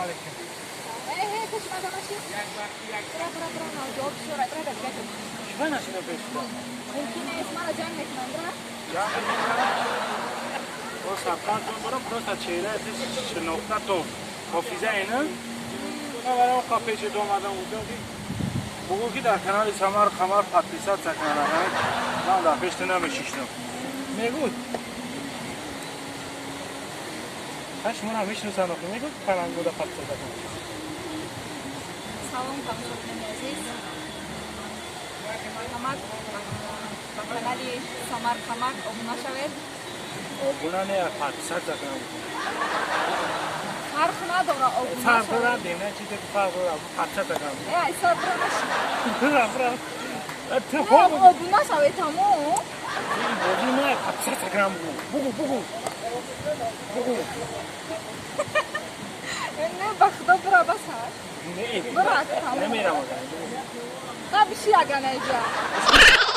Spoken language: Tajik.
Алейкум. Э, пеш мада маши. Бра, бра, бра, ҷавоб шура, бра, бра, бра. Чиба нашина пеш? Мумкин нест, мара ҷанг мекунам, бра. Просто сабқат дорам, просто чеҳраи шинохта то ҳофиза ина. Ман барои он пеши омадам, гуфтам, ки бугӯ, ки дар канали Самар Қамар подписаться кунам. Ман дар пеши намешиштам. Мегӯд. Ха, шуморо мешиносанд охи, мегӯд, каналгода подписаться кунам. Салом, тамошобинони азиз. Марҳамат, ба канали Самар Қамар обуна шавед. Обуна не, подписаться кунам. Фарқ надора, обуна. Фарқ дорад, не, чизе ки фарқ дорад, подписаться кунам. Э, айса, бра, маши. Бра, бра. Ту обуна шавед, тамом. Бозӣ не, подписаться кунам бугӯ. Бугӯ, бугӯ. Бугӯ. Не, ба худо, бра, баса. Не. Бра, тамом. Намерам. На, биши ягана иҷа.